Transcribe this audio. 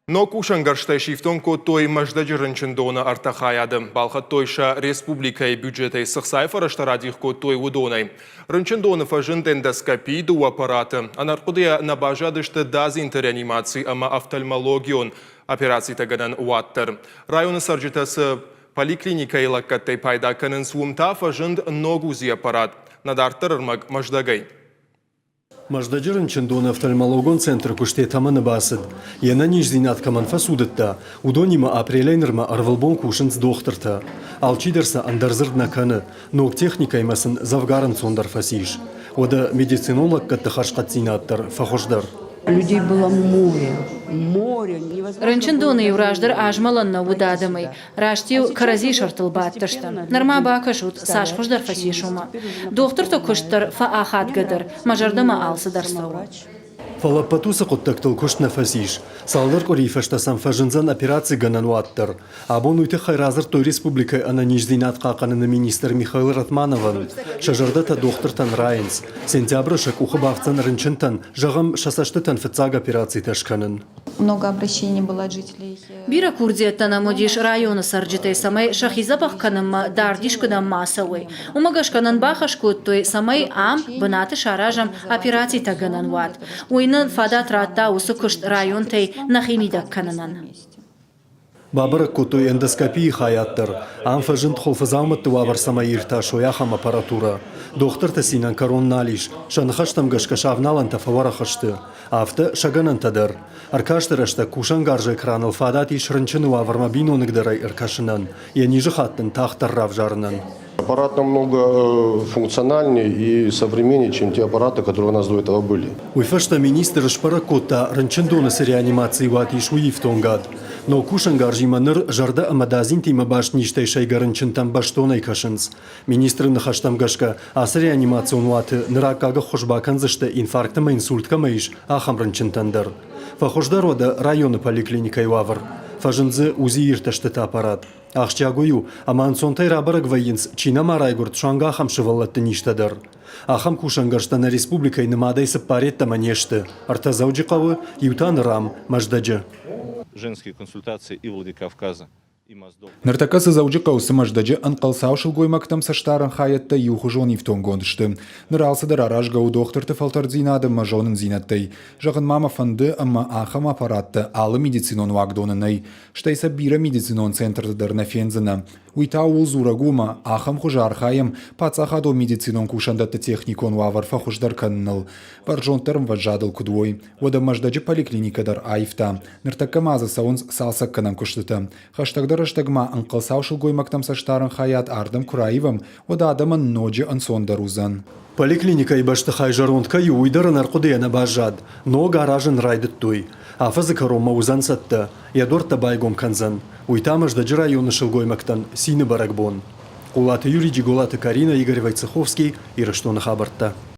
Ног кусӕнгӕрзтӕй сифтонг кодтой Мӕздӕджы рынчындоны ӕртӕ хайады. Балхӕдтой сӕ республикӕйы бюджетӕй цы хцайы фӕрӕзтӕ радих кодтой, уыдонӕй. Рынчындоны фӕзынд эндоскопийы дыууӕ аппараты. Ӕнӕрхъуыдыйӕ нӕ баззадысты дадзинты реанимаци ӕмӕ офтальмологион операцитӕгӕнӕн уат дӕр. Районы цӕрджытӕ цы поликлиникӕйы лӕггӕдтӕй пайда кӕнынц, уым та фӕзынд ног УЗИ-аппарат. Нӕ дарддӕр ӕрмӕг Мӕздӕгӕй. Мӕздӕджы рынчындоны офтальмологон центры куыст йӕ тӕмӕны бацыд. Йе нӕниздзинад кӕмӕн фӕцудыдта, уыдонимӕ апрелӕй нырмӕ ӕрвылбон кусынц дохтыртӕ. Алчидӕр сӕ ӕндӕр дзырд нӕ кӕны, ног техникӕимӕ сын дзӕвгар ӕнцондӕр фӕцис. Уӕдӕ медицинон лӕггӕдты хӕрзхъӕддзинад дӕр фӕхуыздӕр. Людей было море, море. Рынчындоны-иу раздӕр азмӕлӕн нӕ уыд адӕмӕй. Раст-иу кӕрӕдзи сӕртыл бадтысты. Нырма бакӕсут, цас хуыздӕр фӕцис, уымӕ. Дохтырты куыст дӕр фӕахадгӕдӕр, мӕ зӕрдӕмӕ алцыдӕр цӕуы. Фӕлӕ ӕппӕт уыцы хъуыддӕгтыл куыст нӕ фӕцис. Цалдӕр къуырийы фӕстӕ сӕм фӕзындзӕн операцигӕнӕн уат дӕр. Абон уый тыххӕй радзырдтой республикӕйы ӕнӕниздзинад хъахъхъӕныны министр Михаил Ратмановӕн. Сӕ зӕрдӕтӕ дохтыртӕн райынц. Сентябры сӕ къухы бафтдзӕн рынчынтӕн, зӕгъӕм, сӕ цӕстытӕн фыццаг операцитӕ скӕнын. Много обращений было от жителей. Бирӕ курдиӕттӕ нӕм уыдис районы цӕрджытӕй, цӕмӕй сӕхи дзӕбӕх кӕнынмӕ дард искуыдӕм ма ацӕуой. Уымӕ гӕсгӕ нын бахӕс кодтой, цӕмӕй ам бынаты саразӕм операцитӕгӕнӕн уат. Уый нын фадат радта уыцы куыст районтӕй нӕхи мидӕг кӕнынӕн. Бабӕрӕг кодтой эндоскопийы хайад дӕр. Ам фӕзынд хуылфыдзаумӕтты уавӕр цӕмӕй иртасой, ахӕм аппаратурӕ. Дохтырты цинӕн кӕрон нал ис. Сӕ ныхӕстӕм гӕсгӕ сӕ авналӕнтӕ фӕуӕрӕх сты. Афтӕ сӕ гӕнӕнтӕ дӕр. Ӕркасты рӕстӕг кусӕнгарзы экраныл фадат ис рынчыны уавӕрмӕ биноныгдӕрӕй ӕркӕсынӕн, йӕ низыхатт ын тагъддӕр равзарынӕн. Аппарат намного функциональнее и современнее, чем те аппараты, которые у нас до этого были. Уый фӕстӕ министр сбӕрӕг кодта, рынчындоны цы реанимацийы уат ис, уый ифтонгад. Ног кусӕнгарзимӕ ныр зӕрдӕ ӕмӕ дадзинтимӕ баст низтӕй сӕйгӕ рынчынтӕм бӕстонӕй кӕсынц. Министры ныхӕстӕм гӕсгӕ, ацы реанимацион уаты ныр аккаг ӕххуыс бакӕндзысты инфаркт ӕмӕ инсульт кӕмӕ ис, ахӕм рынчынтӕн дӕр. Фӕхуыздӕр уӕдӕ районы поликлиникӕйы уавӕр. Фӕзынд дзы УЗИ-иртӕстыты аппарат. Ахсджиаг уый у, ӕмӕ ӕнцонтӕй рабӕрӕг вӕййынц, чи нӕма райгуырд, суанг ахӕм сывӕллӕтты низтӕ дӕр. Ахӕм кусӕнгӕрзтӕ нӕ республикӕйы нымадӕй цыппар йеддӕмӕ не сты. Ӕртӕ Дзӕуджыхъӕуы, иу та ныр ам, Мӕздӕджы. Женские консультации и Владикавказа. Ныртӕккӕ цы Дзӕуджыхъӕуы, цы Мӕздӕджы ӕнхъӕлцау сылгоймӕгтӕм цӕстдарӕн хайӕдтӕ иухуызон ифтонггонд сты. Ныр алцыдӕр аразгӕ у дохтырты фӕлтӕрддзинад ӕмӕ зонындзинӕдтӕй. Зӕгъын ма мӕ фӕнды, ӕмӕ ахӕм аппараттӕ алы медицинон уагдоны нӕй, стӕй сӕ бирӕ медицинон центрты дӕр нӕ фендзынӕ. Уый та ууыл дзурӕг у, ӕмӕ ахӕм хуызы архайӕм паддзахадон медицинон кусӕндӕтты техникон уавӕр фӕхуыздӕр кӕныныл, бӕрзонддӕр ӕмвӕзадыл куыд уой. Уӕдӕ Мӕздӕджы поликлиникӕ дӕр аивта. Ныртӕккӕ ма дзы цӕуынц цалцӕггӕнӕн куыстытӕ. Хӕстӕгдӕр рӕстӕг ма ӕнхъӕлцау сылгоймӕгтӕм цӕстдарӕн хайад ардӕм куы раивӕм, уӕд адӕмӕн ноджы ӕнцондӕр уыдзӕн. Поликлиникӕйы бӕстыхай зӕронд кӕй у, уый дӕр ӕнӕрхъуыдыйӕ нӕ баззад. Ног аразын райдыдтой. Афӕдзы кӕронмӕ уыдзӕн цӕттӕ. Йӕ дуӕрттӕ байгом кӕндзӕн. Уый та Мӕздӕджы районы сылгоймӕгтӕн цины бӕрӕгбон. Хъулаты Юрий, Джиголаты Каринӕ, Игорь Войцеховский, Ирыстоны хабӕрттӕ.